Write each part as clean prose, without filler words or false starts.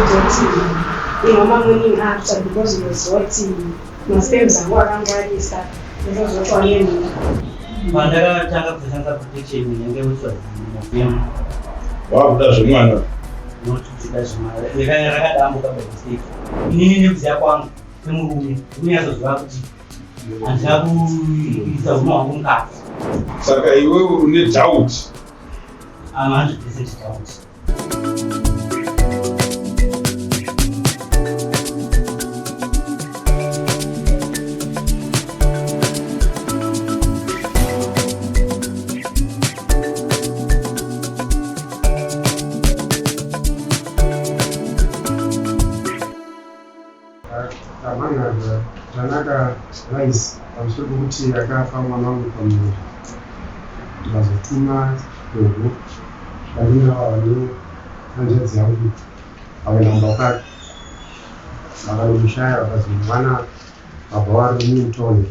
Vakandiudza kuti inwa mamorning after because unoziva kuti masperms angu akangwarisa unoziva kuti wane nhumbu. Pandakatanga kushandisa protection yange which was November. Wakuda zvemwana? Not kuda zvemwana. Rakadambuka by mistake. Inini nekuziva kwangu semurume ndinonyatsoziva kuti handina kuisa uno hwangu mukati. Saka iwewe une doubt? I'm 100% doubt. Tamhan'ara Tanaka Rice pamusoro pekuti akafa mwana wangu pamuviri ndikazotuma gogo vandinavo vane hanzvadzi yangu vakaenda kumba kwake vakanomushaya vakazomuwana baba vari mutown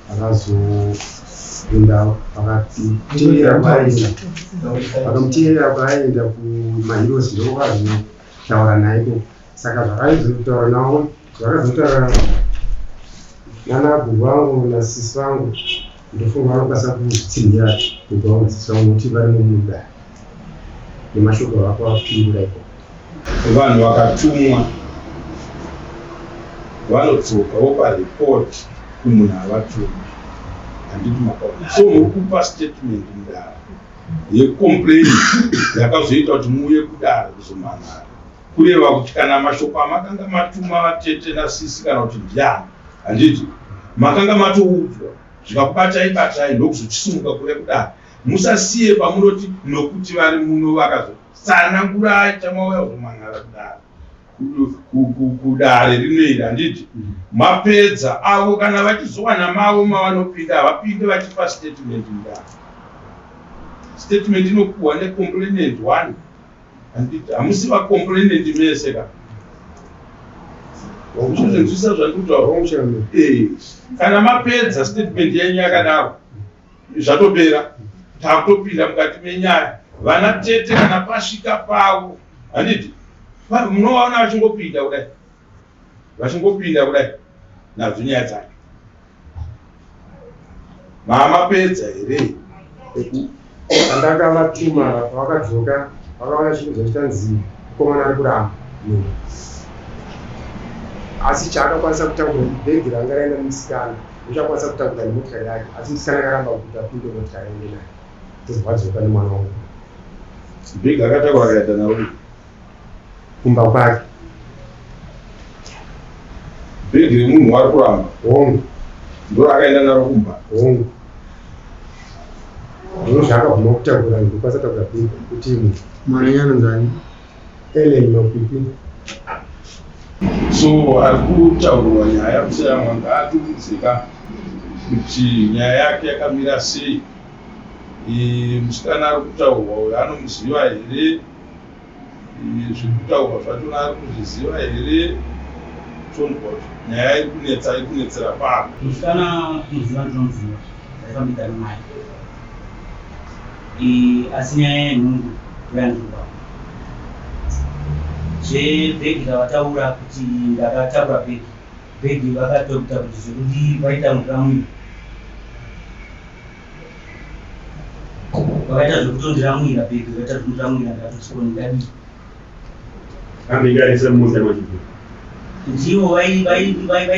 vakazoenda vakateera kwaaenda vakamuteerera kwaaenda kumaheroes ndokwazotaura naye ikoko saka zvakaizotaura navo zvakazotaura nana gogo vangu nasisi vangu ndofunga vanokwanisa kuzvitsinhira gogo vangu nasisi vangu nokuti varimo mudare nemashoko avakavapindura ikoko. Vanhu vakatumwa vanodzoka vopa report kumunhu avatuma handiti makaona so muri kupa statement mudare yecomplain yakazoita kuti muuye kudare kuzomhan'ara kureva kuti kana mashoko amakanga matuma vatete nasisi kana kuti ndiani handiti makanga matoudzwa zvikakubatai batai ndokuzochisimuka kuuya kudare musasiye pamunoti nokuti vari muno vakazo Tsanangurai chamauya kuzomhan'ara kudare kudare rino iri handiti mapedza avo kana vachizowana mavo mavanopinda havapinde vachipa statement mudare statement inopuhwa necomplainant one handiti hamusi vacomplainant mese ka uchizvinzwisisa zvandikutaura eh, kana mapedza statement yenyu yakadaro Zvatopera takutopinda mukati menyaya vana tete kana pasvika pavo handiti munovaona vachingopinda kudai vachingopinda kudai nadzo nyaya dzacho mamapedza here Pandakavatuma pavakadzoka vakaona chinhu zvachitanzi mukomana ari kuramba munhu asi chaakakwanisa kutakura ibhegi ranga raenda nemusikana Uchakwanisa kutakura nemotikari yake asi musikana akaramba kuti apinde motikari aende naye tozobva nemwana wangu. Big akatakura akaenda naro kumba kwake. Bhegi remunhu wari kuramba. Hongu. Ndoro akaenda naro kumba. Hongu. Ndiro zvaakabvuma kutakura ndokwanisa kutakura bhegi kuti munhu. Mwana anonzi ani? Ellen Makwikwi. So ari kutaurwa nyaya kuseyamwa ngaatiudze ka kuti nyaya yake yakamira sei. Musikana ari kutaurwa uyu anomuziva here? Zviri kutaurwa zvachona ari kuzviziva here? Tonzwa kuti nyaya iri kunetsa iri kunetsera papi. Musikana kumuziva ndinomuziva taifambidzana naye asi nyaya yenhumbu ndoyandiri Zvebhegi ravataura kuti ndakatakura bhegi, bhegi vakatoita kuti zvekuti vaita kundiramwira. Vakaita zvekutondiramwira bhegi vakaita zvekundiramwira ndikatoti ko ndingadii. Ndivo vaita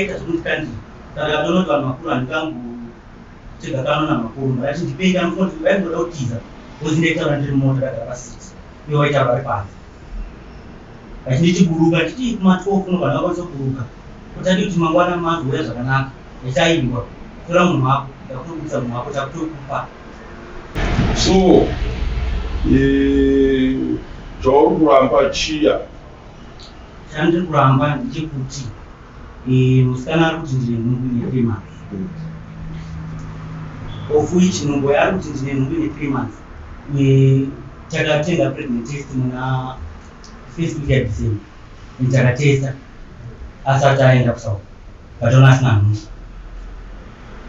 zvekundikandira saka ndakatoona kuti vanhu vakuru handingangotega kanona makuru ndakati ndipei vaingoda kutiza because ndaitaura ndiri mumota ndagara paseat. Ivo vaitaura vari panze vachinditi buruka ndichiti kuma 12 kuno vanhu vakwanisa kuburuka kutadi kuti mangwana mazouya zvakanaka ndichiti aiwa tora munhu wako ndakutobudisa munhu wako takutokupa. So chauri kuramba chiya? Chandiri kuramba ndechekuti musikana ari kuti ndine nhumbu ine 3 months of which nhumbu yaari kuti ndine nhumbu ine 3 months Takatenga pregnant test muna first week yaDecember and takatesta asati aenda kuSouth but ona asina nhumbu.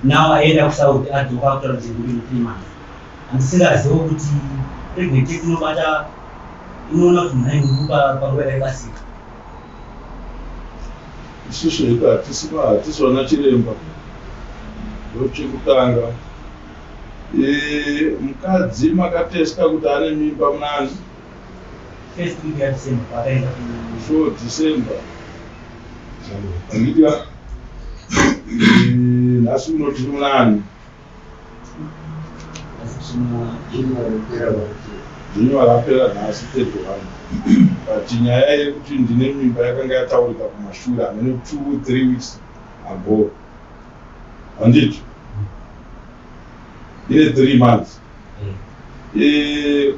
Now aenda kuSouth adzoka akutaura kuti nhumbu ine 3 months. Handisingazivo kuti pregnant test inobata Inoona kuti munhu ane nhumbu panguva yakasika. Isusu hedu hatisi hatisi vana chiremba. Ndochekutanga. Mukadzi makatesta kuti ane mimba munani? First week yaDecember paakaenda ku So December. Handiti nhasi uno tiri munani? Asi tiri January rapera nhasi 31, but nyaya yekuti ndine mimba yakanga yataurika kumashure hamene 2-3 weeks ago, handiti? Ine 3 months. 3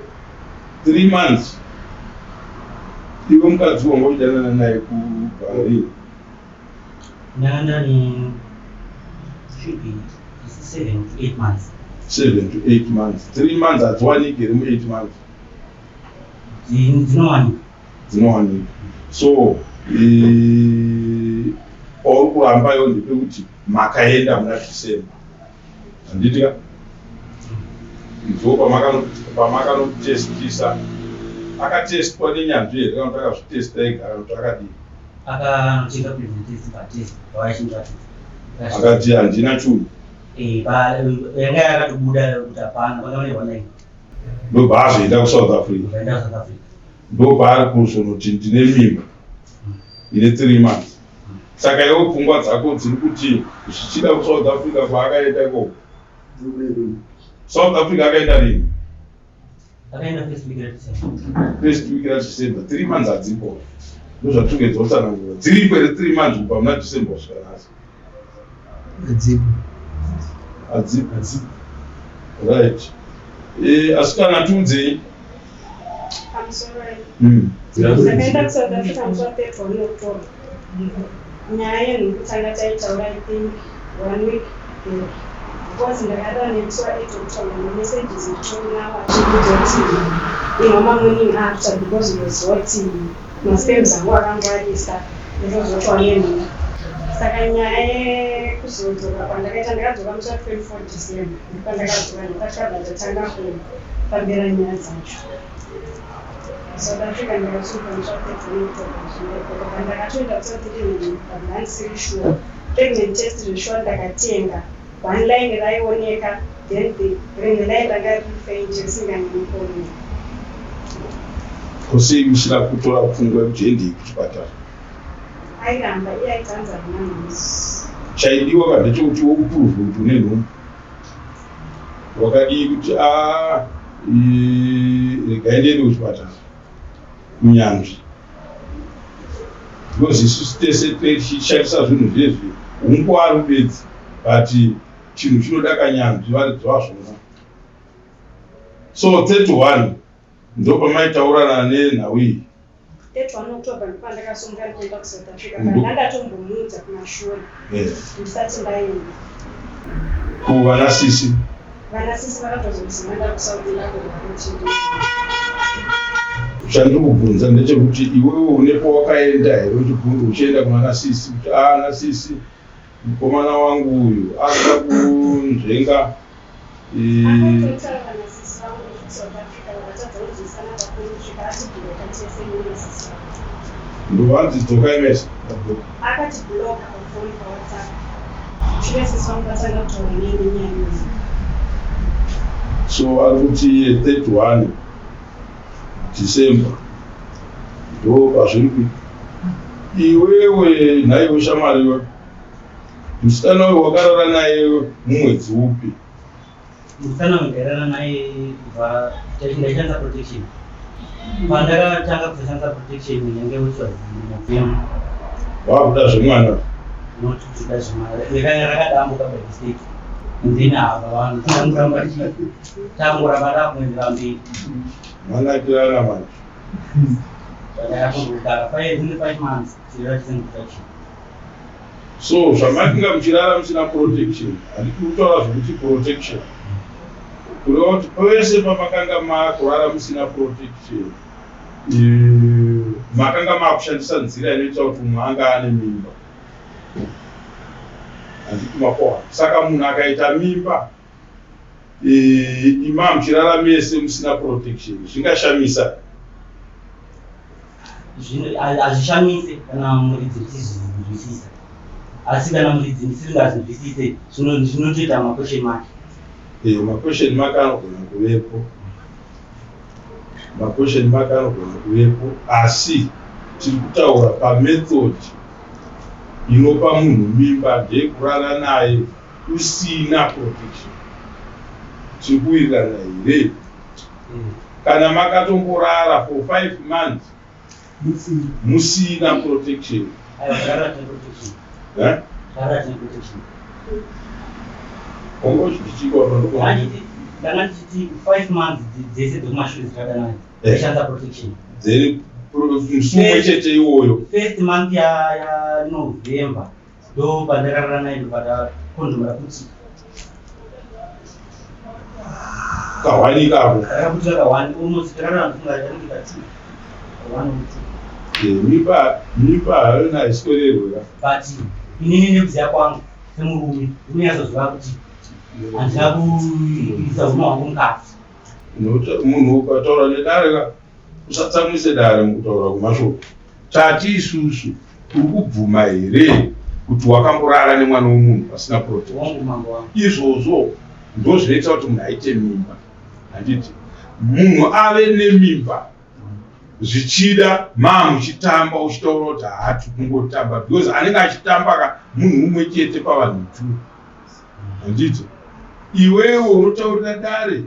months. Iwe mukadzi wanga uchidanana naye kubva rini? Ndanga ndani should be 7 to 8 months. 7 to 8 months. 3 months hadziwaniki here mu8 months? Dzinowanika. Dzinowanika. So pauri kurambayo ndepekuti makaenda muna December, handiti ka? Ndo pamakanotestisa. Akatestwa nenyanzvi here kana kuti akazvitesta ega kana kuti akadii? Akanotenga pregnancy test patest pavachingatesta. Akati handina chunhu. Yanga yakatobuda kuti hapana, vanga vane one line. Ndobva azoenda kuSouth Africa. Vaenda kuSouth Africa. Ndopaari kuzonoti ndine mimba ine 3 months. Saka iwe pfungwa dzako dziri kuti zvichida kuSouth Africa kwaakaenda ikoko? South Africa akaenda rini? Akaenda first week yaDecember. First week raDecember. 3 months hadzipo. Ndozvatingedza kutsanangura. Dziripo here 3 months kubva muna December kusvika nhasi? Hadzipo. Hadzipo. Right. Asi kana tiudzei. Pamusoro. Ndakaenda kuSouth Africa musi wa31 October. Nyaya yenhumbu tanga taitaura, I think, one week back, because ndakada nemusi wa8 October mamessages nditorinawo achiudza kuti inhoma morning after, because unoziva kuti masperms angu akangwarisa, ndozotwa nenhumbu. Saka nyaya yekuzodzoka kwandakaita, ndakadzoka musi wa24 December. Ndopandakadzoka, ndopachikabva tatanga kufambira nyaya dzacho. South Africa ndakasvika musi wa31 October. Zvindakobva ndakatoenda kuSouth Africa ndandisiri sure. Pregnant test zvesure ndakatenga, one line raioneka, then the rimwe line ranga riri faint, risinganyanyi kuoneka. Kusei usina kutora pfungwa yekuti hendei kuchipatara? Airamba iye, aitanza hana nhasi. Chaidiwa ka ndechekuti wokuprove kuti une nhumbu. Wakadii kuti a regai ndiende kuchipatara kunyanzvi? Because isusu tese tichishandisa zvinhu zvezvi ungwaru bedzi, but chinhu chinoda kanyanzvi varidzi vazvona. So 31 ndopamaitaurana nenhau iyi? 31 October ndopandakasumuka ndikuenda kuSouth Africa. Ndandatombomudza kumashure ndisati ndaenda. Kuvana sisi? Vana sisi vakatozozima ndakuSouth, ndakurwa kuti Chandiri kubvunza ndechekuti iwewe unepo wakaenda here uchienda kunana sisi kuti a nasisi, mukomana wangu uyu akuda kunzvenga? Akatotaura nasisi vangu vekuSouth Africa, vakatadza kunzwisana pakuru kusvika atibloka tese nenasisi vangu. Ndovanzi dzokai mese. Akatibloka pafoni, paWhatsApp. Shure sisi vangu vatanga kutaura neni nenyaya iyoyo. So ari kuti 31 December ndo pazviri kuita. Iwewe nhaiwe shamwariwe, musikana uyu wakarara naye mumwedzi upi? Musikana uyu ndairara naye kubva ndaishandisa protection. Pandakatanga kusashandisa protection yange, which was November. Wakuda zvemwana? Not kuda zvemwana, rakadambuka by mistake and then ava vanhu tangoramba tangoramba takuendera mberi. Manakirana manje. Ndakatongogara 5 months tirira tisina protection. So zvamakanga muchirara musina protection, handiti? Kutaura zvokuti protection kureva kuti pese pamakanga makurara musina protection, makanga makushandisa nzira inoita kuti umwe anga ane mimba, handiti makohwa? Saka munhu akaita mimba, ima muchirara mese musina protection, zvingashamisa? Hazvishamise kana muridzi ndichizvinzwisisa, asi kana muridzi ndisingazvinzwisise, zvinotoita maquestion mark. Maquestion mark anogona kuvepo, maquestion mark anogona kuvepo, asi tiri kutaura pamethod inopa munhu mimba ndeyekurara naye usina protection. Tiri kuwirirana here? Kana makatomborara for 5 months musina protection? Aiwa, takarara tine protection. Eh? Takarara tine protection. Ongochichikwa. Ndanga ndichiti 5 months dzese dzekumashure dzakadanana ndishandisa protection. Dzeri musi umwe chete iwoyo? First month yaNovember ndo pandakarara naye, ndobata kondomu raputika. Kahwani kako? Rakaputika kahwani, almost takarara, ndifunga kanenge ka two, one or two. Mimba hayo haiswererwe ka. But inini nekuziva kwangu semurume, ndinonyatsoziva kuti handina kuisa urume hwangu mukati. Munhu ukataura nedare ka, usatsamwise dare mukutaura kwemashoko. Tati isusu uri kubvuma here kuti wakamborara nemwana wemunhu pasina protection? Wangu, mambo wangu. Izvozvo ndo zvinoita kuti munhu aite mimba, handiti? Munhu ave nemimba zvichida maa muchitamba, uchitaura kuti hati kungotamba, because anenge achitamba ka munhu umwe chete pavanhu two, handiti? Iwewe unotaurira dare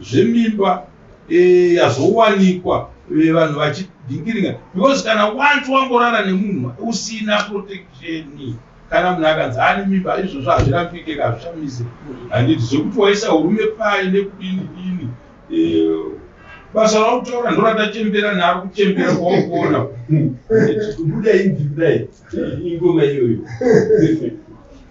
zvemimba yazowanikwa vanhu vachidhingiringa, because kana once wangorara nemunhu usina protection, kana munhu akanzi ane mimba, izvozvo hazvirambike, hazvishamise, handiti? Zvekuti waisa urume pai nekudini dini, basa rautaura ndoratachembera naro, kuchembera kwauri kuona. Kubuda inzi kudai ingoma iyoyo.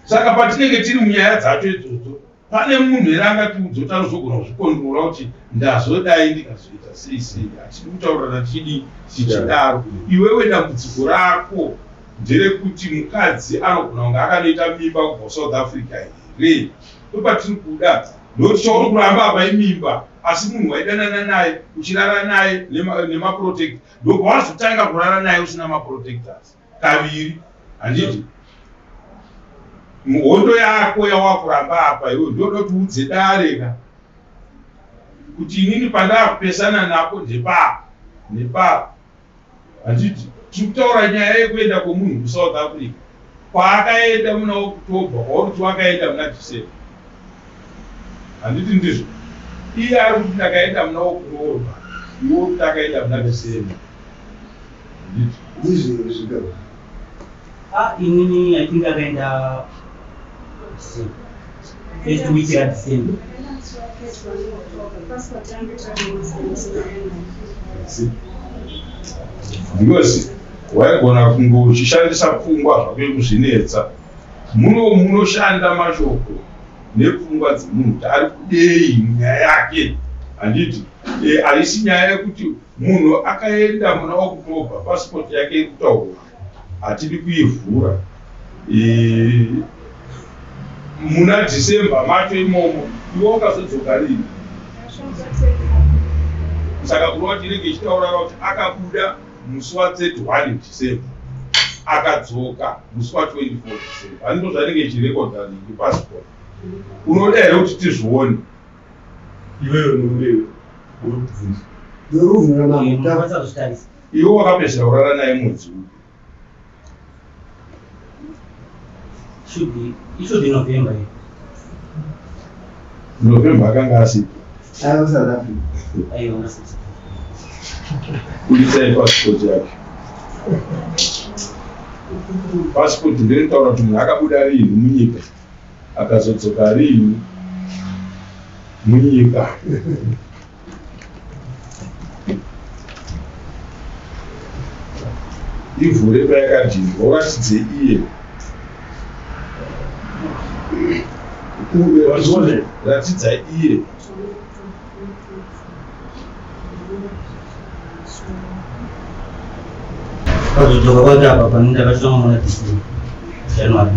Saka patinenge tiri munyaya dzacho idzodzo, pane munhu here angatiudza kuti anozogona kuzvikondrora kuti ndazodai, ndikazoita sei sei? Hatidi kutaurana tichidi tichidaro. Iwewe dambudziko rako nderekuti mukadzi anogona kunge akanoita mimba kubva kuSouth Africa here? Ndopatiri kuda, nokuti chauri kuramba apa imimba, asi munhu waidanana naye uchirara naye nemaprotector, ndobva wazotanga kurara naye usina maprotectors kaviri, handiti? Muhondo yako yawakuramba apa iwe, ndoda kuti udze dare ka kuti inini pandakupesana napo ndepapa nepapa, handiti? Tiri kutaura nyaya yekuenda kwemunhu kuSouth Africa kwaakaenda muna October, kwauri kuti wakaenda muna December, handiti ndizvo? Iye ari kuti ndakaenda muna October, iwe uri kuti akaenda muna December, handiti? Ndizvo zvika. Ah, inini I think akaenda December, first week yaDecember. Passport yangu itakumasana. See? Because waigona kunge uchishandisa pfungwa zvako yekuzvinetsa. Muno munoshanda mashoko nepfungwa dzemunhu kuti ari kudei munyaya yake, handiti? Haisi nyaya yekuti munhu akaenda muna October, passport yake iri kutaurwa, hatidi kuivhura. Muna December macho imomo, iwe wakazodzoka rini? Saka kureva kuti inenge ichitaura kuti akabuda musi wa31 December, akadzoka musi wa24 December, handito zvainenge ichirekodha ningi passport? Unoda here kuti tizvione? Iwewe murume, iwe uri kubvunza. Ndoruvhura mambo. Munokwanisa kuzvitarisa. Iwe wakapedzera kurara naye mwedzi upi? Should be, it should be November here. November akanga asipo? Aiwa, South Africa. Aiwa, masisi. Budisai passport yake. Passport ndinotaura kuti munhu akabuda riini munyika, akazodzoka riini munyika. Ivhure payakadhindwa, uratidze iye. Ratidza iye. Pazodzoka kwake apa pane ndakatanga muna December, January.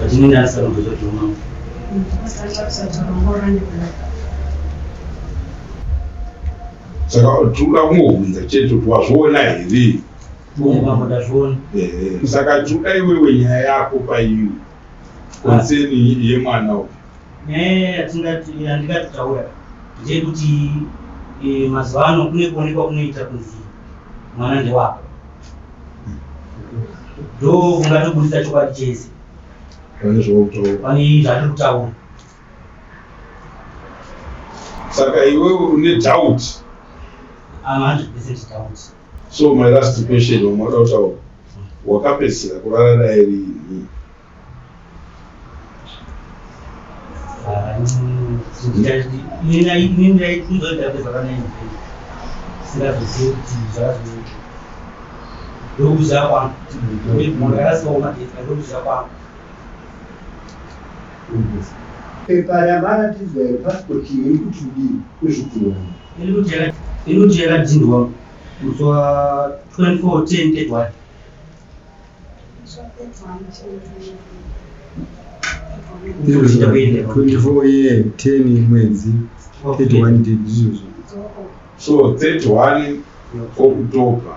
But inini andisakambozoti mama. Saka tinoda kungobvunza chete kuti wazviona here? Mambo ndazviona. Ehe, saka tinoda iwewe nyaya yako pairi concern yemwana uyu. Nyaya yatingati yandingatotaura ndeyekuti eh, mazuva ano kune kuonekwa kunoita kunzi mwana ndewako ndo kungatobudisa chokwadi chese Pane zvauri pane zvatiri kutaura. Saka iwewe une doubt. I'm 100% doubt. So my last question wamada kutaura wakapedzisira kurara naye riini? Ah, Inini ndaifunza kuti ndapedza kana singazozivi kuti zvakazo ndokuziva kwangu munhu akasiwa magetsi ndokuziva kwangu. Pepa ramaratidzwa iri passport iri kuti kudii nezvikunani? Inoti yakadhindwa musi wa 24 10 31. Ndizvozvo 24 year 10 mwedzi 31 date ndizvozvo. So 31 October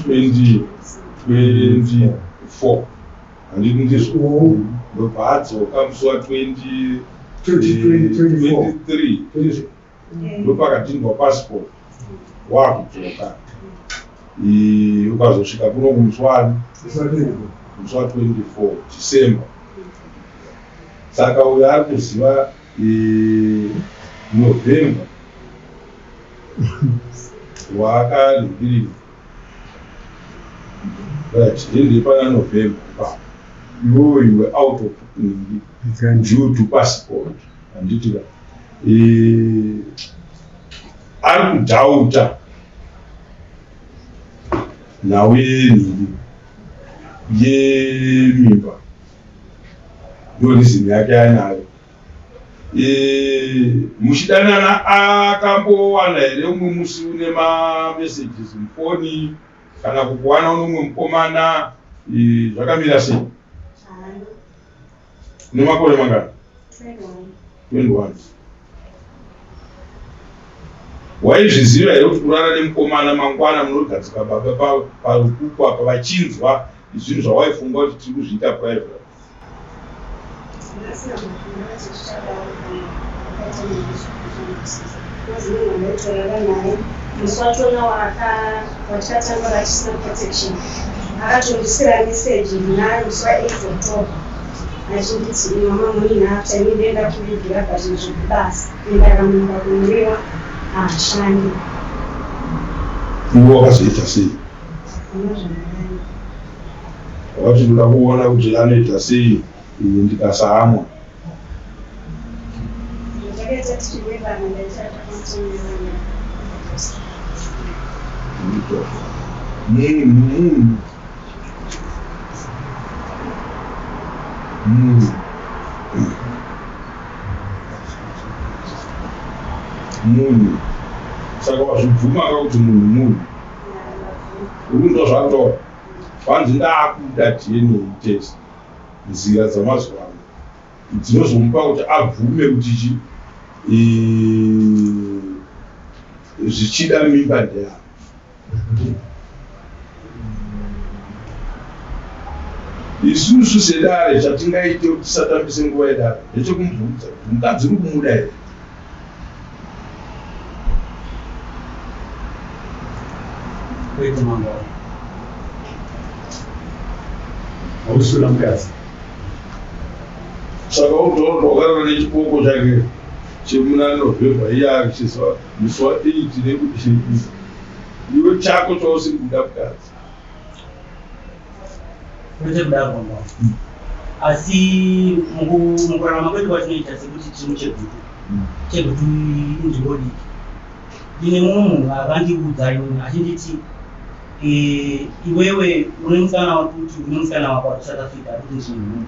2024 handiti ndizvo? Ndobva adzoka musi wa 20 24. 23 ndizvo? Ndopakadhindwa passport wakudzoka ukazosvika kuno kumusi wani? Musi wa 24 December. Saka uyo ari kuziva November waakanhingirira right hende pana November ipapo iwewe you were out of nhingi due to passport handiti ka? Ari kudhauta nhau yenhingi yemimba ndo reason yake anayo. Muchidanana akambowana here umwe musi une mamessages mufoni kana kukuwana une umwe mukomana? Zvakamira sei? Une makore mangani? 21. Waizviziva here kuti kurara nemukomana mangwana munogadzika baba parukuku apa vachinzwa zvinhu zvawaifunga kuti tiri kuzviita private? Musi wachona watikatanga vachisina protection akatondisira meseji ndinayo musi wa 8 October achinditi mama munini after ini ndoenda kuvigira but zvekubasa ende akanonoka kunwiwa haashandi. Iwe wakazoita sei? Hakuna zvandakaita. Wakati ndoda kuona kuti anoita sei ndikasaamwa. Zvakaita tichiwirirana ndaita takamutongerana. Munhu munhu munhu munhu saka wazvibvuma ka kuti munhu munhu uri kunzwa zvaakutaura kwanzi ndaakuda DNA test nzira dzamazuva ano dzinozomupa kuti abvume kuti chi zvichida mimba ndeyako. Isusu sedare chatingaite kuti tisatambise nguva yedare ndechekumubvunza kuti mukadzi uri kumuda here? Kwete mambo. Hausi kuda mukadzi. Saka unotaura kuti wakarara nechipoko chake chemuna November iye achiziva musi wa 8 nekuti iwe chako chausiri kuda mukadzi. Kwete kudaro mambo. Asi mukurarama kwedu kwatinoita sekuti tiri muChegutu. Chegutu inzvimbo diki. Ndine mumwe munhu akandiudza ini achinditi iwewe une musikana wako kuti une musikana wako ari kuSouth Africa ari kuti ndine nhumbu.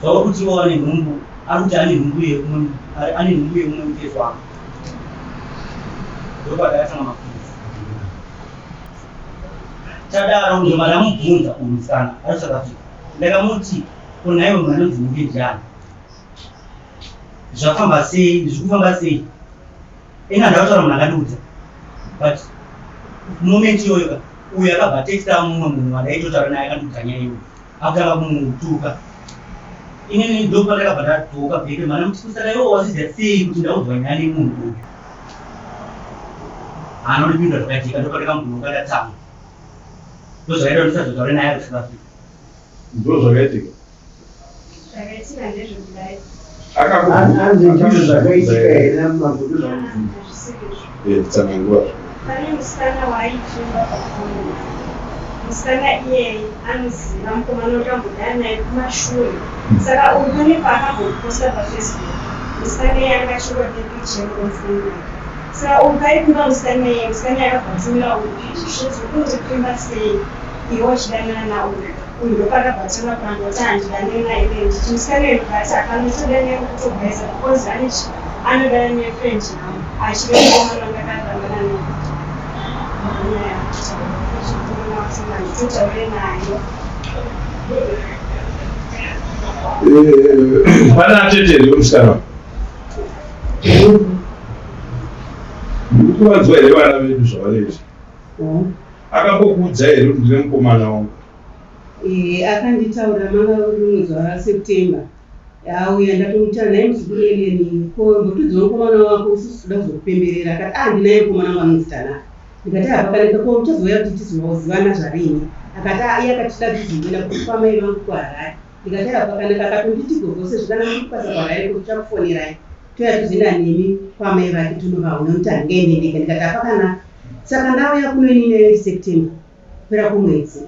Zvauri kuti iwe wane nhumbu ari kuti ane nhumbu yeumwe ane nhumbu yeumwe mukezi wangu. Ndopandakatanga mapilisi. Tadaro ndobva ndamubvunza uyu musikana ari kuSouth Africa. Ndakamuti ko nhaiwe munhu anonzi nhumbu ndiani? Zvafamba sei? Zviri kufamba sei? Ini handina kutaura munhu akandiudza. But moment iyoyo ka uyu akabva atexta mumwe munhu wandaitotaura naye akandiudza nyaya iyoyo akutanga kumutuka. Inini ndopandakabva ndadzoka back mwana muti saka iwe wazviziva sei kuti ndaudzwa nyaya nemunhu uyu? Haana kundipindura zvakajeka ndopandakamubhuruka ndatsamwa. Ndozvakaita kuti ndisazotaure naye ari kuSouth Africa. Ndozvakaitika. Zvakaitika ndezvekudai. Hanzi ndizvo zvakaitika here mambo ndozvakubvunza. Hazvisiri izvo. Eh, tsanangura. Pane musikana waaichimba pafoni. Musikana iyeye anoziva mukomana wakambodana naye kumashure. Saka uyu pane paakamboposta paFacebook. Musikana iyeye anga achingori nepicture yemufoni wake. Saka uyu paipimba musikana iyeye, musikana iyeye akabva atumira uyu picture kuti uri kundipimba sei iwe uchidanana nauyu. Uyu ndopakabva atanga kuramba kuti handidanani naye ndichiti musikana uyu ndobva ati hapana utodanana naye kutobhaisa because ane anodana nefriend yangu achiri mukomana wandakarambana naye. Nyaya nditotaure naye. Eh, pane atete here musikana? Muri kuvanzwa here vana vedu zvavanoita? Akambokuudza here kuti ndine mukomana wangu? Akanditaurira manga uri mwedzi waSeptember auya ndatomutaura naye muzukuru Ellen ko mbotudzawo mukomana wako isusu toda kuzokupemberera akati ah ndinaye mukomana wangu anonzi Tanaka ndikati ah pakanaka ko uchazouya kuti tizozivana zvarini akati ah iye akati toda tizomboenda kwamai vangu kuHarare ndikati ah pakanaka akatonditi gogo sezvo kana muri kubasa kuHarare ko tichakufonerai touya tozoenda nemi kwamai vake tonovaona nokuti handingaende ndega ndikati ah pakanaka saka ndauya kuno inini nayo September kupera kwomwedzi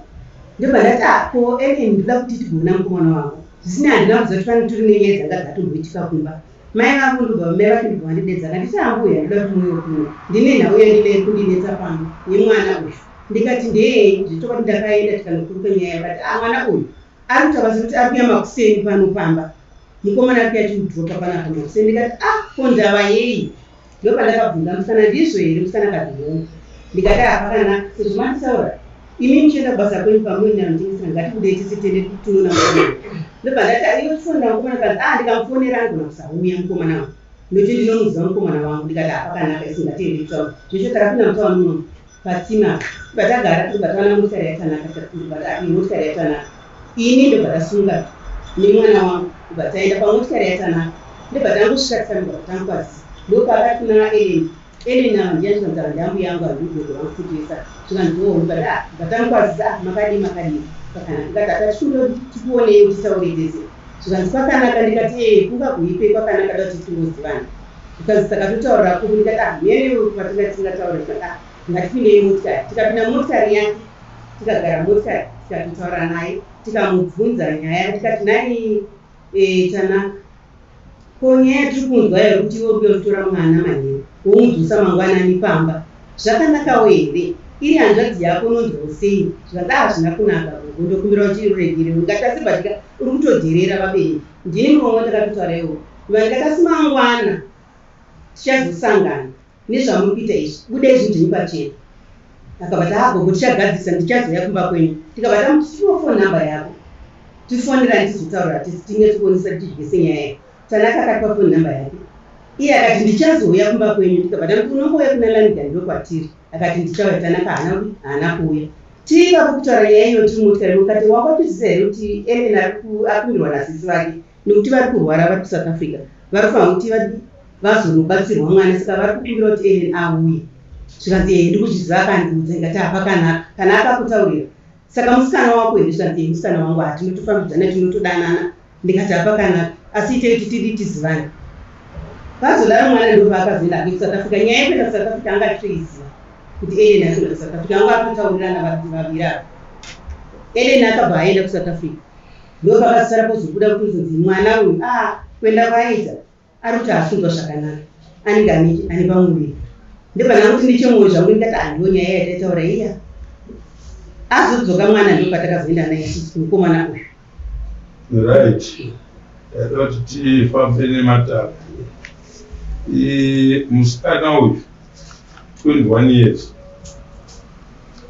ndobva ndati ah ko Ellen ndoda kuti tigoona mukomana wangu zvisinei handina kuziva kuti pane tori nenyaya dzanga dzatomboitika kumba mai vangu ndobva mai vake ndobva vandidedza akanditi ambuya ndoda kuti muuye kuno ndine nhau yandine kundinetsa pano nemwana uyu ndikati ndeyei zvechokwadi ndakaenda tikanokuruka nyaya vakati ah mwana uyu ari kutaura sekuti ari kuya makuseni pano pamba mukomana ari kuya achimudhiropa panapa makuseni ndikati ah ko ndava yei ndopandakabvunza musikana ndizvo here musikana akati hongu ndikati ah pakanaka sezvo manditaura imi muchienda kubasa kwenyu pamunoenda mutengesera ngatibudei tese tiende tinoona mukomana ndobva ndati iwe tifonera mukomana kanzi ah ndikamufonera anogona kusauya mukomana wangu nokuti ndinomuziva mukomana wangu ndikati ah pakanaka isu ngatiende kutaura zveshe takapinda mutauni munomu patsima apa tagara tobva taona motikari yatanaka ndobva tati motikari yatanaka ini ndobva tasunga nemwana wangu ndobva taenda pamotikari yatanaka ndobva tangosvika tikamira tangokwazisa ndopaakati kuna Ellen Ellen ava ndiye zvikanzi ava ndiambuya yangu handigogo vangu futi vesa zvikanzi oo ndikati ah ndobva tamukwazisa ah makadii makadii pakanaka ndikati hatachikumbira kuti tikuonei titaure tese zvikanzi kwakanaka ndikati ee kunga kuipe kwakanaka da kuti tingozivana zvikanzi saka totaurira kupi ndikati ah miyane kwatinga tingataura ndikati ah ngatipindei motikari tikapinda motikari yake tikagara motikari tikatotaura naye tikamubvunza nyaya tikati nai Tanaka ko nyaya yatiri kunzwa yekuti iwe uri kutora mwana manheru womudzosa mangwanani pamba zvakanakawo here iri hanzvadzi yako unonzwawo sei zvikanzi ah hazvina kunaka gogo ndokumbira kuti uregere ndikati asi batika uri kutodherera vabereki ndini muromo ndakatotaura iwowo ndikati asi mangwana tichazosangana nezvamuri kuita izvi budai zvinhu zvenyu pachena akabva ti ah gogo tichagadzirisa ndichazouya kumba kwenyu tikabva tamuti tipiwo phone number yako tifonerani tizotaura tinyatsokuonesa tidyise nyaya iyi Tanaka akatipa phone number yake iye akati ndichazouya kumba kwenyu tikabva tamuti unombouya kuna Lanigan ndokwatiri akati ndichauya Tanaka haana kuuya tiri ipapo kutaura nyaya iyo tiri motikari mukati wakatozviziva here kuti Ellen akumbirwa nasisi vake nekuti vari kurwara vari kuSouth Africa vari kufanira kuti vazonobatsirwa mwana saka vari kukumbira kuti Ellen auye zvikanzi ee ndikuzviziva akandiudza ndikati hapakanaka kana akakutaurira saka musikana wako here zvikanzi ee musikana wangu hatinotofambidzana tinotodanana ndikati hapakanaka asi itei kuti tidi tizivane pazodaro mwana ndopaakazoenda hake kuSouth Africa nyaya yekuenda kuSouth Africa anga achitoiziva kuti Ellen akuenda kuSouth Africa anga atotaurirana vaviri ava Ellen akabva aenda kuSouth Africa ndopakazosara pozobuda kuti uzonzi mwana uyu a kuenda kwaaita ari kuti haasungwa zvakanaka anenge ane pamuviri ndobva ndakuti nechemwoyo zvangu ndikati handiwo nyaya yataitaura iya azodzoka mwana ndopatakazoenda naye isusu kumukomana uyu. Right taida kuti tifambe nematapo musikana uyu 21 years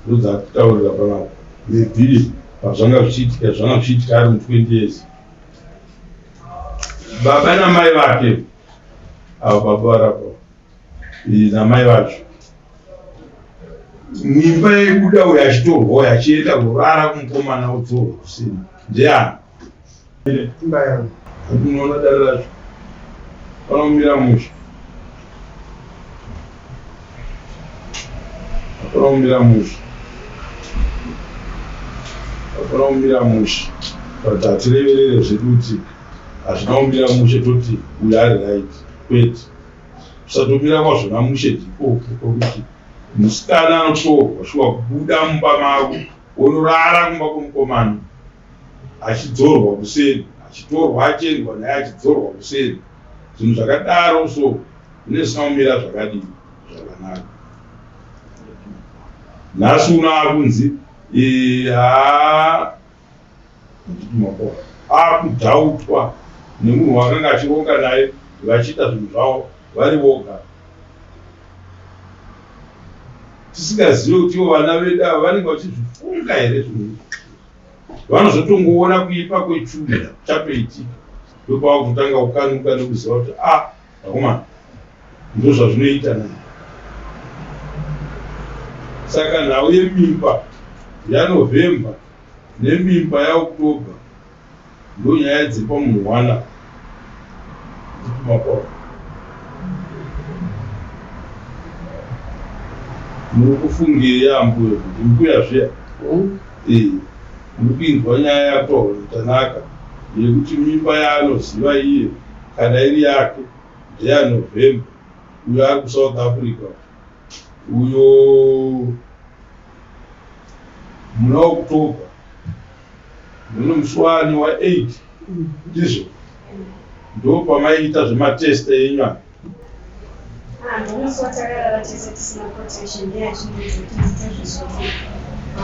ndodzakutaurira panapa maybe pazvanga zvichiitika zvanga zvichiitika ari mu 20 years baba namai vake avo baba varapo namai vacho. Mimba yaibuda uyo achitorwa uyo achienda kurara kumukomana odzorwa kusina ndeyani? Imba yangu. Unoona dare racho panomira mushe. Hapana kumira mushe. Hapana kumira mushe. But hatireverere zvedu kuti hazvina kumira mushe toti uyu ari right. Kwete. Kusatomira kwazvona mushe ndikoko kwekuti musikana anotorwa shuwa kubuda mumba mavo onorara kumba kwemukomana achidzorwa kuseri achitorwa achiendwa naye achidzorwa kuseri zvinhu zvakadaro so zvine zvisina kumira zvakadii zvakanaka nhasi uno akunzi haa akudhautwa nemunhu waakanga achironga naye vachiita zvinhu zvavo vari voga tisingazive kuti ivo vana vedu ava vanenge vachizvifunga here zvinhu izvi vanozotongoona kuipa kwechunhu chatoitika ndopavakutotanga kukanuka nekuziva kuti a ah, vakomana ndozvazvinoita na saka nhau yemimba yanovhemba nemimba yaoctober ndonyaya dzepamunhu wana makoro muri kufungei ambuya kuti mbuya zviya eh, muri kuinzwa nyaya yataurwa naTanaka yekuti mimba yaanoziva iye kana iri yake ndeyaNovember uyo ari kuSouth Africa uyo muna October muno musi waani wa 8 ndizvo ndopamaiita zvematest enyu aya. Ah, musi watakarara tese tisina protection ndiye achindiudza kuti ndiite zvezvoti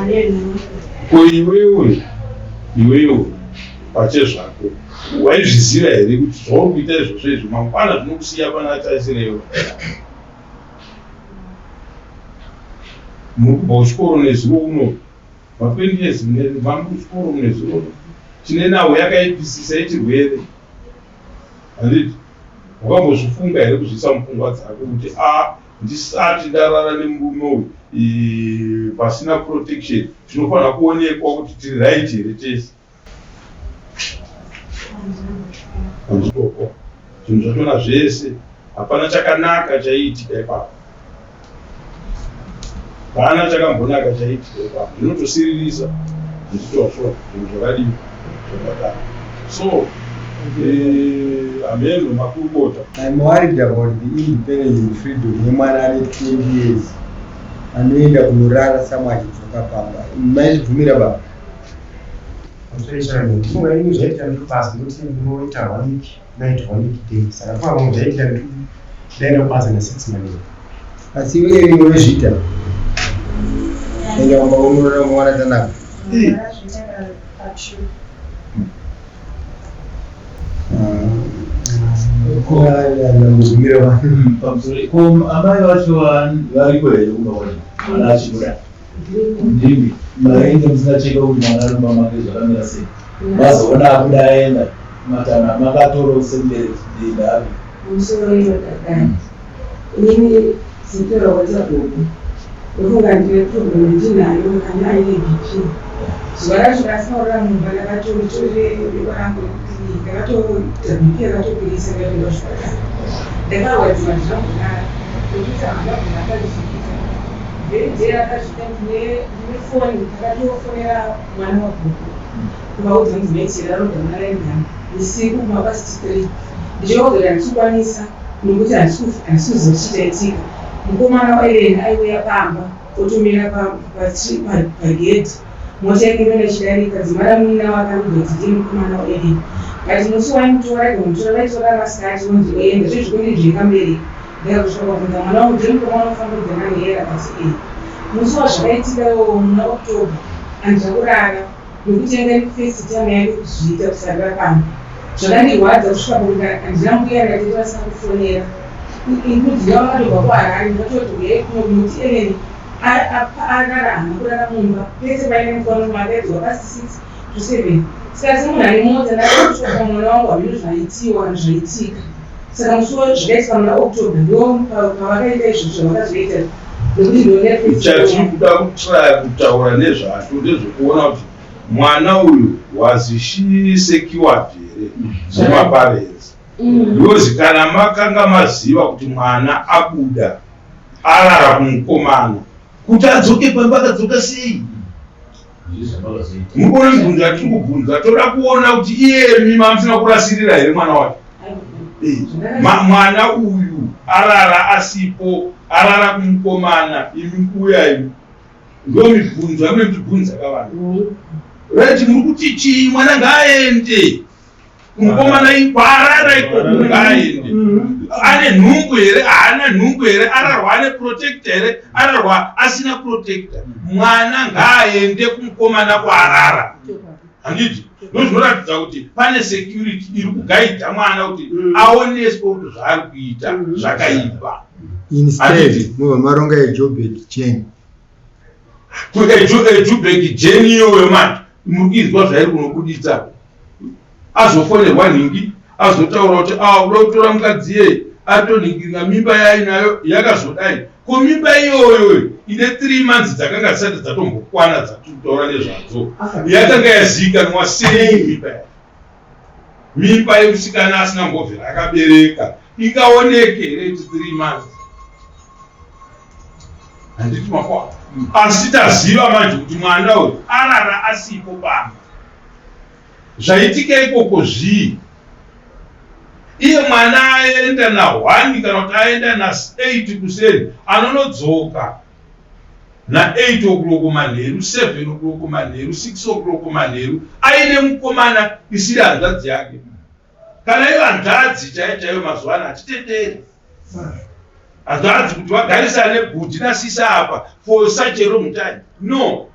ane nhumbu. Ko iwewe iwewe pachezvako waizviziva here kuti zvauri kuita izvozvo izvo mangwana zvinokusiya pana taisireyo? Muri kubva kuchikoro nezuro uno ma 20 years manga kuchikoro nezuro uno tine nhau yakaipisisa yechirwere handiti? Wakambozvifunga here kuzviisa mupfungwa dzako kuti a ndisati ndarara nemurume uyu pasina protection tinofanira kuonekwa kuti tiri right here tese? Handikoko. Zvinhu zvachona zvese hapana chakanaka chaiitika ipapo. Hapana chakambonaka chaiitika ipapo. Zvinotosiririsa handitosvo zvinhu zvakadii zvakadaro. So eh, hameno makurukota. I'm worried about the independence and freedom yemwana ane 20 years anoenda kunorara samwe achidzoka pamba. Maizvibvumira baba? Ndifunga ini zvaitika ndiri kubasa nekuti ndinoita one week night one week day saka ndifunga pamwe zvaitika ndaenda kubasa na six manheru. Asi iwe rimwe unozviita enda kumba unorara mwana Tanaka. Ko amai vacho variko here kumba kwacho mwana achibuda? Ndimi maenge musina cheka kuti mwana ari mumba make zvakamira sei mazoona abuda aenda matanho amakatora semubereki ndeidavi. Pamusoro iro dadai. Inini sekutaura kwaita gogo ndofunga ndine problem yandinayo kana aine BP. Zuva racho rasaurira mumba ndakatoritorere biko rangu rekuclinic ndakatoita BP yakatokwirisa ndikatoenda kuchipatara. Ndakarwadziwa handina kurara nekuti handina kubvira akazviita. Very day rakasvika ndine ndine phone ndakatofonera mwana wagogo kuvaudza kunzi mai Chera roda maraini usiku kuma past 3 ndichivaudza kuti handisi kukwanisa nokuti handisi kuziva kuti chii chaitika. Mukomana waEllen aiuya pamba otomira pagedhi mota yake inoenda ichidarika dzimara munin'ina wake anobva kuti ndiye mukomana waEllen but musi waimutora aigona vaitora masikati vonzi oenda zvezvikundinzvenga mubereki Ndakazosvika pabvunza mwana wangu ndiye mukomana unofamba kudzana nherera akati ee. Musi wazvakaitika iwowo muna October handina kurara nekuti yanga iri first time yake kuzviita kusarira pamba. Zvakandirwadza kusvika pakuti handina mbuya natete vasina kufonera including vava vakatobva kuHarare ndakatoti huyai kuno nokuti Ellen arara haana kurara mumba pese paine mukono makaidzwa past 6 to 7 saka semunhu ane mota ndakatosvika pamwana wangu hameno zvaitiwa kana zvaitika. Saka musi zvakaitika muna October ndo pavakaita izvozvo zvavakazoita. Nekuti ndone Chatiri kuda kutraya kutaura nezvacho ndezvekuona kuti mwana uyu was she secured here nemaparents because kana makanga maziva kuti mwana abuda arara kumukomana kuti adzoke pamba akadzoka sei? Muri kuona mibvunzo yatiri kubvunza, toda kuona kuti iyemi mamusina kurasirira here mwana wacho. Mwana uyu arara asipo, arara kumukomana, imi mbuya imi. Ndo mibvunzo yamune muchibvunza kavana. Right, muri kuti chii? Mwana ngaaende kumukomana ikwarara ikoko, ngaaende. Ane nhumbu here? Haana nhumbu here? Ararwa ane protector here? Ararwa asina protector? Mwana ngaaende kumukomana kwaarara. Handiti ndozvinoratidza kuti pane security iri kugaidha mwana kuti aoneswe kuti zvaari kuita zvakaipa. Instead mobva maronga eJobek Jane. EJubek Jane iyoyo manje muri kuinzwa zvairi kunobuditsa. Azofonerwa nhingi azotaura kuti a uda kutora mukadzi yeye atonhingirira mimba yaainayo yakazodai. Ko mimba iyoyo ine 3 months dzakanga dzisati dzatombokwana dzatiri kutaura nezvadzo yakanga yazivikanwa sei mimba yacho? Mimba yemusikana asina mbovhera akabereka ingaoneke here iti 3 months? Handiti makwa? Asi taziva manje kuti mwana uyu arara asipo pamba. Zvaitika ikoko zvii? Iye mwana aenda na 1 kana kuti aenda na 8 kuseni anonodzoka na 8 o'clock manheru, 7 o'clock manheru, 6 o'clock manheru aine mukomana isiri hanzvadzi yake. Kana iyo hanzvadzi chaiyo chaiyo mazuva ano hatitenderi hanzvadzi kuti vagarisane bhudhi nasisi apa for such a long time. No,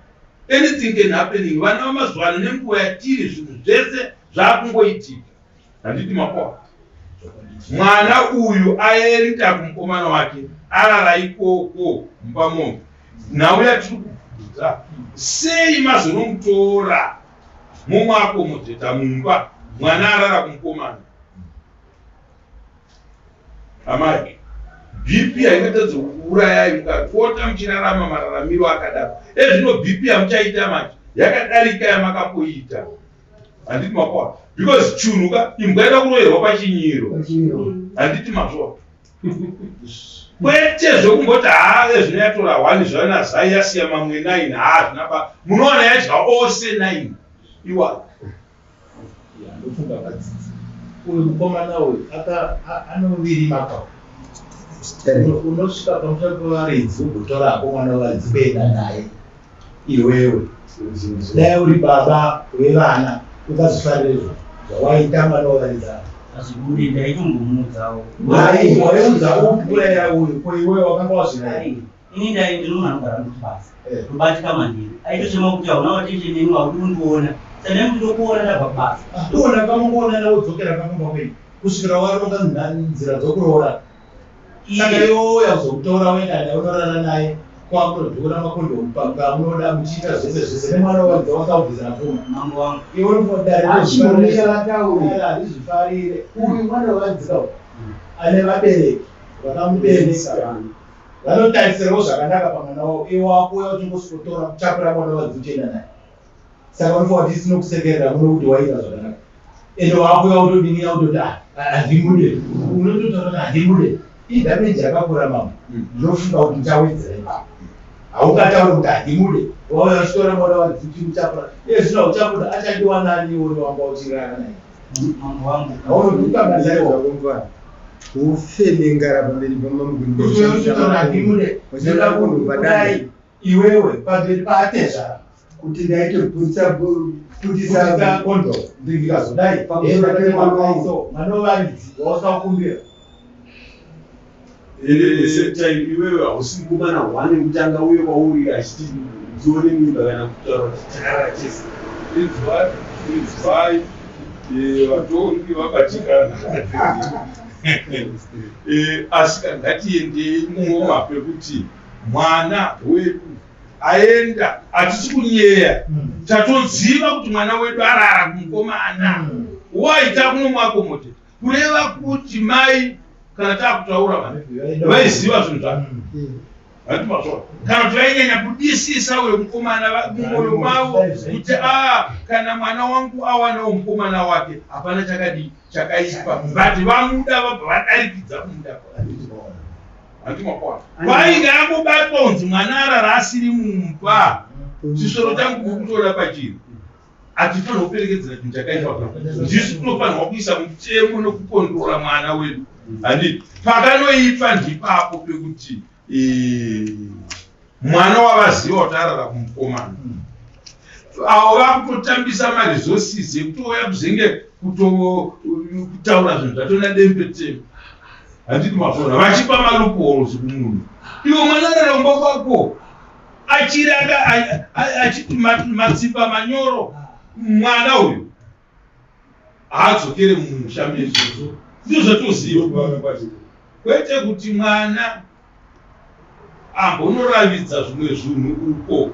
anything can happening. Vana vamazuva ano nenguva yatiri zvinhu zvese zvakungoitika. Handiti makoa? Mwana uyu aenda kumukomana wake arara ikoko mumba mombe. Nhau yatiri kubvunza, sei mazonomutora momuakomodheta mumba mwana arara kumukomana? Amai, BP haingatadze kukuurayai mukapota muchirarama mararamiro akadaro. Ezvino BP yamuchaita manje yakadarika yamakapoita. Handiti makoa? Because chunhu ka imbwa ida kuroyerwa pachinyiro. Handiti mazvoa? Kwete zvekumboti haa ezvino yatora 1 zvayo nazai yasiya mamwe 9 haa zvina ba munowana yadya ose 9 iwayo. Ndofunga vadzidzi uyu mukomana uyu anovirima ka unosvika pamusha pevaridzi ugotora hako mwana wevaridzi kuenda naye iwewe dai uri baba vevana ungazvifarire izvozvo zvawaita mwana wevaridzi ava. Hazvibudi ndaitombomuudzawo. Mai waiudza upi kurayira uyu ko iwewe wakanga wazvirayira. Ini ndai ndiri munhu anogara mubasa ndobatika manheru aitochema kuti hauna attention neni haudi kundiona saka ndaimoti ndokuona ndabva kubasa. Kuona kamungoonana wodzokera kakumba kwenyu kusvikira waronga nzira dzokuroora saka iwe wouya kuzomutora woenda naye unorara naye kwakunodhura makondomu pamunoda muchiita zvese zvese nemwana waridza wakabvisira pfuma Mambo wangu. Iwe unofunga dare Achimbomisha vataure. Handizvifarire uyu mwana wevadzika uyu ane vabereki vakamubereka Vanotarisirawo zvakanaka pamwana wavo iwe wakuuya uchingosikotora kuchapira mwana wevaridzi uchienda naye saka unofunga kuti tinokusekerera kuno kuti waita zvakanaka ende wakuuya wotodinina wototi ah handimude unototaura kuti handimude idamage yakakura mambo ndinofunga kuti ndichawedzera ipapo haungatauri kuti handimude wauya uchitora mwana wevaridzi uchimuchapura iye zvino hauchamuda achadiwa nani iwe uri wanga uchirara naye Mambo wangu. Haunoduka mwana Ufenengara pamberi pamambo kudai iwewe pamberi paatezvara kuti ndaitobudisa budisa kondo ndikazodai Pamusoro pemwana wangu. mwana wevaridzi wausina kukumbira And at the same time iwewe hausi mukomana one wekutanga uye kwauri achiti ndione mimba kana kutaura kuti takarara tese. Inzwai, inzwai, eh, vatongi vabatikana. Eh, asi ka ngatiendei mungoma pekuti mwana wedu aenda, hatisi kunyeya, tatoziva kuti mwana wedu arara kumukomana. Why takunomuakomodheta? Kureva kuti mai kana takutaura vanhu vaiziva zvinhu zvacho. Handiti mazvaona? Kana kuti vainyanya kudisisa uyo mukomana mumwoyo mavo kuti a ah, kana mwana wangu awanawo mukomana wake hapana chakadii chakaipa but vamuda vabva vadarikidza kumuda handiti makwana kwainge angobatwa kunzi mwana arara asiri mumba chisoro changu kutoda pachiri Hatifanirwa kuperekedzera chinhu chakaipa pa ndisu tinofanirwa kuisa mutemo nokukondrora mwana wedu handiti pakanoipa ndipapo pekuti eh, mwana wavaziva kuti arara kumukomana avo vakutotambisa maresources ekutouya kuzenge kutaura zvinhu zvatona dembetembe handiti mafona vachipa maloopholes kumunhu iwe mwana arara kumba kwako achiri achiti matsimba manyoro mwana uyu haadzokere mumusha meizvozvo ndizvo zvatoziva kwete kuti mwana ambonoravidza zvimwe zvinhu uko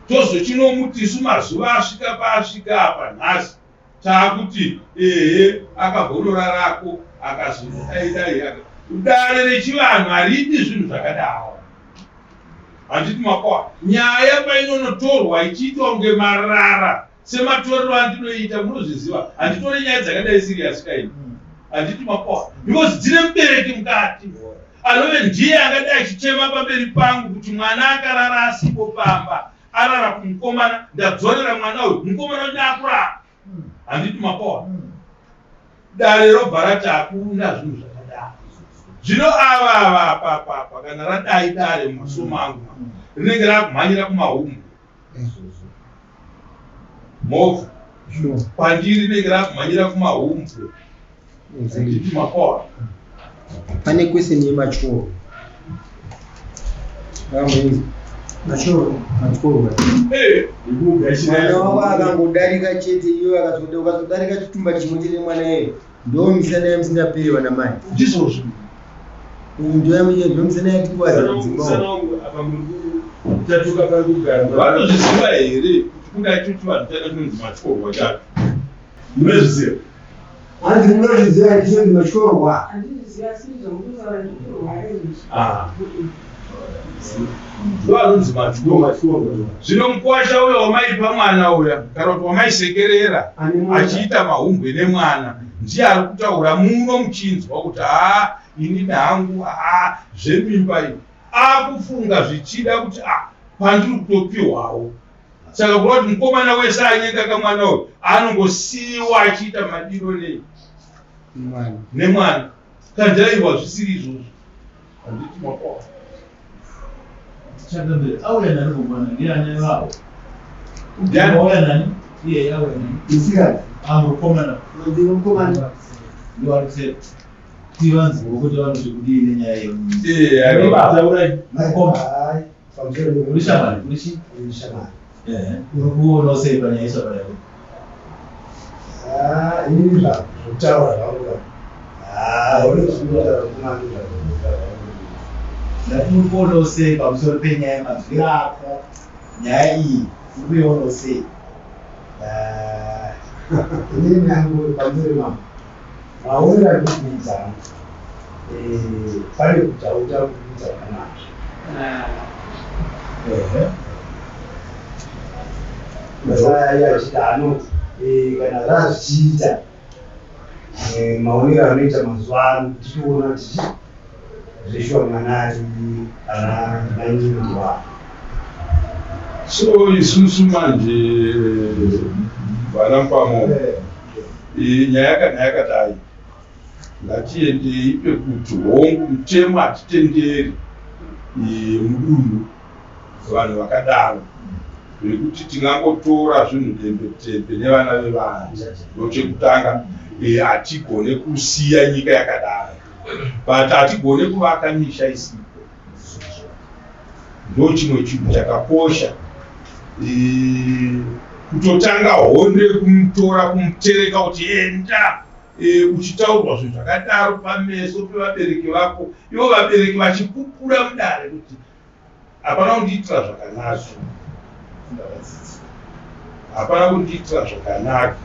tozochinomuti isu mazuva asvika paasvika apa nhasi Taakuti ehe akabhonorarako akazodai dai dare rechivanhu haridi zvinhu zvakadaro handiti makoa nyaya painonotorwa ichiitwa kunge marara sematorero andinoita munozviziva handitore nyaya dzakadai serious kaini handiti makoa because dzine mubereki mukati anove ndiye angadai achichema pamberi pangu kuti mwana akarara asipo pamba arara kumukomana ndadzorera mwana uyu mukomana uyu ndakurara handiti mapoa dare robva rati hakuna zvinhu zvakadaro zvino ava ava apapapa kana radai dare mumasomo angu rinenge rakumhanyira kumahumbwe movha kwandiri rinenge rakumhanyira kumahumbwe handiti mapoa Pane question yematyoro. Vamweni matyoro matyoro. Eh. Mwana wako akangodarika chete iwe akazoda ukazodarika chitumba chimwe chete mwana iye ndomisana yamusingaperi vana mai. Ndizvozvo. Ndomisana yatikuwadza mudzimba. Vanozviziva here kuti kuna icho chivanhu chacho chinonzi matyorwa chacho? Munozviziva? Hanzi munozviziva here chinonzi matyorwa? Handizviziva asi ndizvamukutaura ndikutorwara izvozvi. Ah. Ndo anonzi matyorwa. Zvino mukwasha uya wamaipa mwana uya kana kuti wamaisekerera achiita mahumbwe nemwana ndiye ari kutaura muno muchinzwa kuti haa inini hangu haa zvemimba iyi akufunga zvichida kuti ah pandiri kutopihwawo Saka kureva kuti mukomana wese anyenga kamwana uyu anongosiiwa achiita madiro nei nemwana kandi aiwa zvisiri izvozvo handiti makoa Changamire auya nani mukomana ndiye ane vawo. Ndiani auya nani? Iye auya nani? Musikana. Ah mukomana. Ndiye mukomana. Ndiye ari kuseri. Tivanzwe kuti vanoti kudii nenyaya iyi. Eh, aiwa. Taurai. Mukoma. Pamusoro Uri shamwari, uri chii? Uri shamwari. Ehe. Uri kuonawo sei panyaya yeshamwari yako? Ah, inini zvakutaura zvangu ka. Ah, uri kutaura kumandi zvakutaura. Ndati uri kuonawo sei pamusoro penyaya yemanzwiro ako nyaya iyi uri kuionawo sei? Ah, inini hangu pamusoro mambo. Maonero andiri kuita hangu eh, pane kutauta kuita panazvo. Ehe. Masaya achiti ano eh, kana zvazvichiita eh, maonero anoita mazuva ano tichiona kuti zveshuwa mwana ari ana mainingi wavo. So isusu manje vana Mpamo nyaya kana yakadai ngatiendei pekuti hongu mutemo hatitenderi mudunhu vanhu vakadaro vekuti tingangotora zvinhu dembetembe nevana vevanhu ndochekutanga hatigone kusiya nyika yakadaro but hatigone kuvaka misha isipo ndochimwe chinhu chakakosha kutotanga hondo yekumutora kumutereka kuti enda e, uchitaurwa zvinhu zvakadaro pameso pevabereki vako ivo vabereki vachipupura mudare kuti hapana kundiitira zvakanaka hapana kundiitira zvakanaka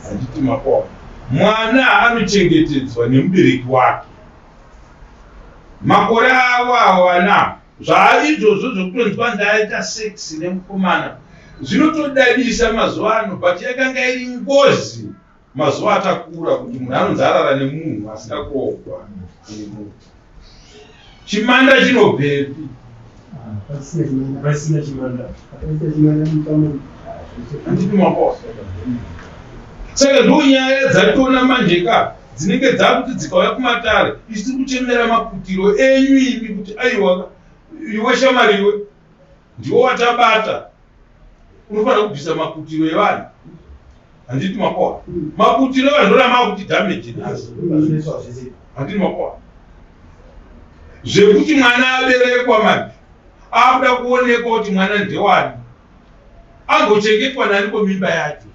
handiti makoa mwana anochengetedzwa nemubereki wake makore avo avo vana. Zvaizvozvo zvekutonzwa ndaita sex nemukomana zvinotodadisa mazuva ano but yakanga iri ngozi mazuva atakura kuti munhu anonzi arara nemunhu asina kuroogwa nemunhu. Chimanda chinobvepi? Pasina chimanda. Handiti makosa. Saka ndonyaya dzatona manje ka dzinenge dzakuti dzikauya kumatare isu tiri kuchemera maputiro enyu imi kuti aiwa iwe shamwari iwe ndiwo watabata unofanira kubvisa maputiro evanhu handiti makoa maputiro evanhu ndorama kuti damage nhasi handiti makoa zvekuti mwana aberekwa manje akuda kuonekwa kuti mwana ndewani ambochengetwa naniko mimba yacho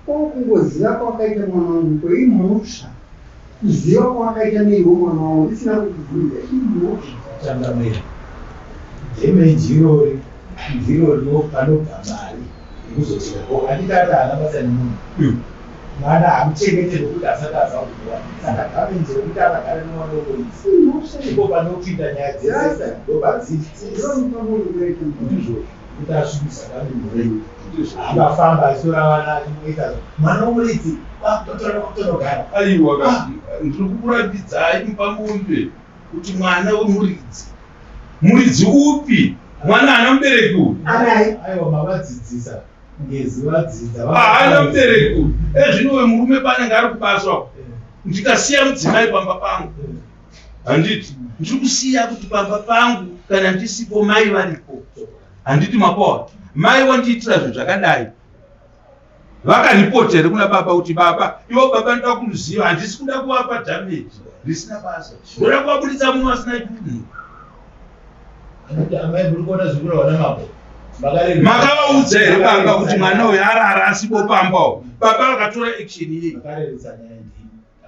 Ko kungoziva kwawakaita mwana wangu ko imhosva kuziva kwawakaita neiwe mwana wangu ndisina kukubvunza imhosva. Changamire, damage irori ndiro panobva mari yekuzotenga ko handiti ati haana basa nemunhu mwana hamuchengete nokuti asati aziva kukura saka damage rekuti akagara nemwana wemuridzi ndipo panopinda nyaya dzese ndopadziri ndizvozvo kuti asvibisa kani mhuri angafamba achitora vana achingoita mwana womuridzi kwakutotora kwakutonogara aiwa ka ah. ndiri kukuratidzai mupamombe kuti mwana wemuridzi muridzi upi mwana haana mubereki uyu aiwa mavadzidzisa ngezi vadzidza haana mubereki uyu ezvino uyu murume paanenge ari kubasa eh. ndikasiya mudzimai pamba pangu eh. Handiti ndiri kusiya kuti pamba pangu kana ndisipo mai varipo. Handiti mapawa mai wandiitira zvinhu zvakadai vakaripota here kuna baba kuti baba ivo baba ndoda kuziva handisi kuda kuvapa damage risina basa ndoda kuvabuditsa muno vasina chinhu makavaudza here baba kuti mwana uyu arara asipo pamba baba vakatora action yei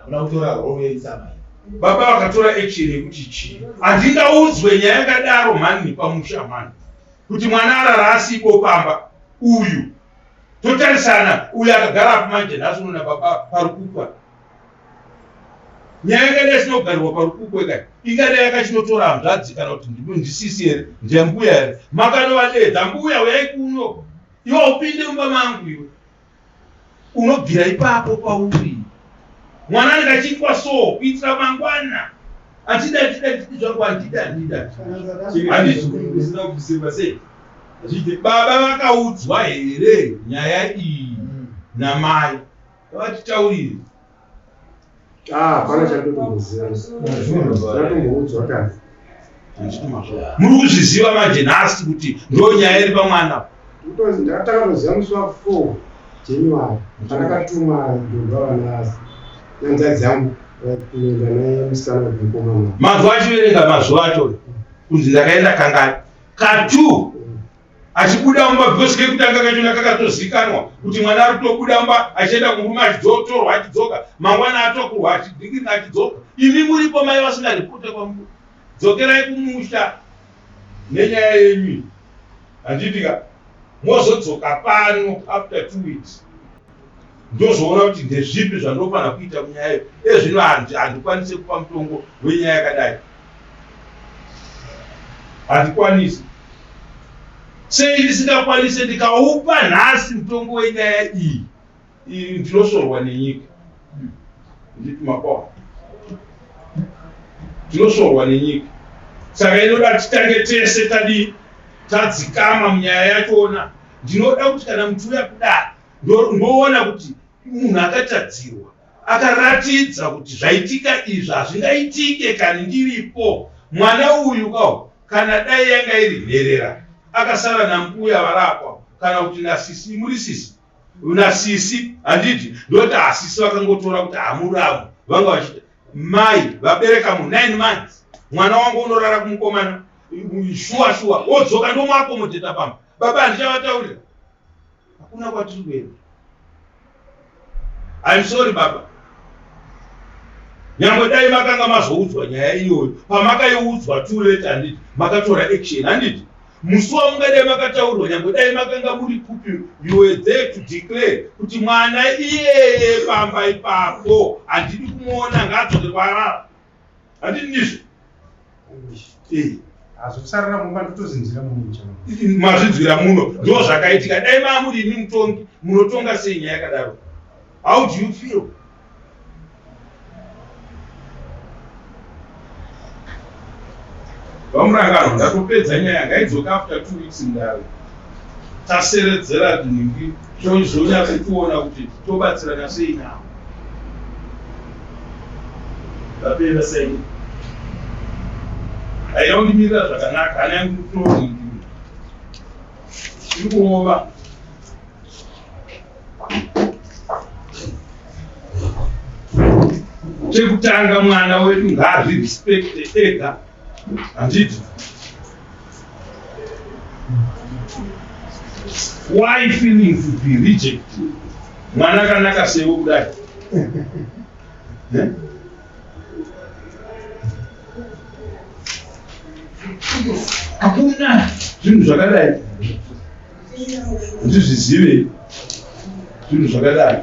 Hakuna kutora role yeitsamai. Baba vakatora action yekuti chii? Handingaudzwe nyaya yakadaro mhani pamusha mhani. Kuti mwana arara asipo pamba uyu. Totarisana uyu akagara apo manje nhasi unoona baba parukukwa. Nyaya yakadai isina kugarirwa parukukwe kai. Ingadai yakachinotora hanzvadzi kana kuti ndisisi here, ndiyambuya here. Makanovadeedza mbuya uyai kuno. Iwe upinde mumba mangu iwe. Unobvira ipapo pauri mwana anenge achiitwa so kuitira mangwana achida achida achidi zvangu handida handida handiti baba vakaudzwa here nyaya iyi namai vatitaurire Ah, hapana chandotomboziva. Ndatomboudzwa kare. Muri kuzviziva manje nhasi kuti ndo nyaya iri pamwana. Kutonzi ndakatanga musi wa 4 January pandakatuma ndomba vana nyanzadzi yangu kuenda naye musikana wemukomana. Manzwa achiverenga mazuva acho kunzi ndakaenda kangani? Katu. Achibuda mumba because kekutanga kachona kakatozikanwa kuti mwana ari kutobuda mumba achienda kumurume achizotorwa achidzoka mangwana atokurwa achidhikirina achidzoka imi muripo mai vasingaripote kwamuri dzokerai kumusha nenyaya yenyu handiti ka mozodzoka pano after two weeks ndozoona kuti ndezvipi zvandofanira kuita munyaya iyo ezvino handikwanise kupa mutongo wenyaya yakadai handikwanisi sei ndisingakwanise ndikaupa nhasi mutongo wenyaya iyi ndinosvorwa nenyika nditi makwa tinosvorwa nenyika saka inoda titange tese tadii tadzikama munyaya yachona ndinoda kuti kana muchiuya kudare ndoona kuti munhu akatadzirwa akaratidza kuti zvaitika izvi hazvingaitike kani ndiripo mwana uyu kawo kana dai yanga iri nherera akasara nambuya varapwa kana kuti nasisi muri sisi nasisi handiti ndoti asisi vakangotora kuti hamuramo vanga vachiita mai vabereka mu 9 months mwana wangu unorara kumukomana shuwa shuwa wodzoka ndomuakomodheta pamba baba handichavataurira hakuna kwatiri kuenda I'm sorry baba nyangwe dai makanga mazoudzwa nyaya iyoyo pamakaiudzwa too late handiti makatora action handiti musi wamungadai makataurirwa nyangwe dai makanga muri kupi you were there to declare kuti mwana iyeye pamba ipapo handidi kumuona ngaadzoke kwaarara. Handiti ndizvo? Eh. Hazvosarira mumba ndotozinzira muno. Mazvinzwira muno. Ndo zvakaitika. Dai mamuri imi mutongi, munotonga sei nyaya yakadaro? How do you feel? VaMurangano, ndatopedza nyaya ngaidzoke after 2 weeks mudare. Taseredzera nhingi zvonyatsotiona kuti tobatsirana sei navo. Ndapedza sei? Haina kundimirira zvakanaka, hana yangu iri iri kurova. Chekutanga mwana wedu ngaazvirespecte ega, handiti? Why feelings be rejected? Mwana akanaka sewe kudai. Eh? Hakuna zvinhu zvakadai. Handizvizive zvinhu zvakadai.